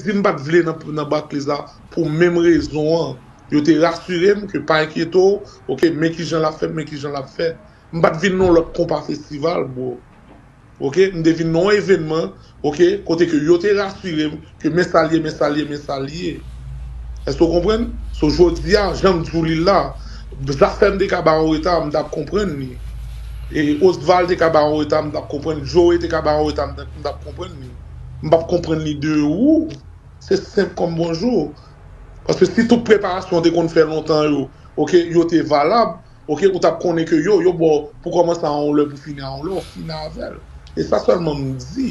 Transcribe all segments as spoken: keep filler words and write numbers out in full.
di m pa t vle nan, nan Barclays la pou menm rezon an. Yo te rasire m ke pa enkyete w, ok, men kijan l ap fè, men kijan l ap fè. M pa t vin nan lòt konpa festival, bro. Ok, m te vin nan yon evènman, ok, kote ke yo te rasire m ke men sa l ye, men sa l ye, men sa l ye. Èske w konprann? So, jodi a, jan m di w li la, Zafèm te ka ba yon reta, m t ap konprann li. E Osval te ka ba yon reta, m t ap konprann. Joe te ka ba yon reta, m t ap, m t ap konprann li. M p ap konprann li de ou. Se senp kòm bonjou. Paske si tout preparasyon te konn fè lontan yo, ok, yo te valab, ok, ou t ap konnen ke yo, yo ba w pou kòmanse a yon lè, pou fini a yon lè, ou fini avè l. E sa sèlman m di.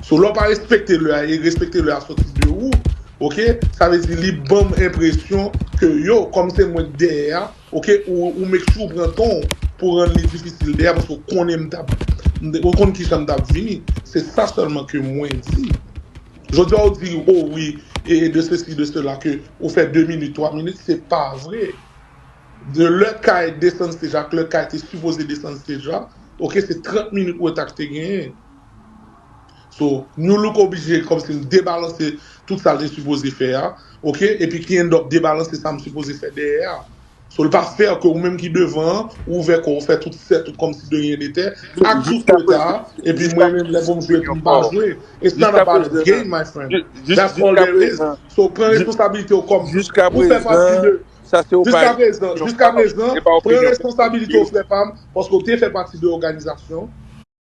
So, lè w pa respekte lè a, e respekte lè a soti de ou, ok, sa vle di li ban m enpresyon ke yo, kòm se mwen k dèyè a, ok, ou, ou make sure ou pran tan w pou rann li difisil dèyè, paske ou konnen m t ap, m te- ou konn kijan m t ap vini. Se sa sèlman ke mwen di. Jodi a ou di, oh wi, e de sesi, de sela, ke ou fè de minit, twa minit, se pa vre. De lè Kay desann stage ak lè Kay te sipoze desann stage la, ok, se trant minit reta k te genyen. So, New Look oblije kòmsi l debalanse tout sa l te sipoze fè a, ok, epi ki end up debalanse sa m sipoze fè dèyè a. So, l pa fè ke ou menm ki devan an, ou ouvè kò w, fè tout sèt ou kòmsi de rien n'était, ak tout reta a, epi mwen menm lè pou m jwe, pou m pa jwe. It's not about the game, my friend. That's all there is. So, pran responsabilite w kòm ou fè pati de. Jiska prezan, jiska prezan, pran responsabilite w, frè pa m, paske w te fè pati de òganizasyon.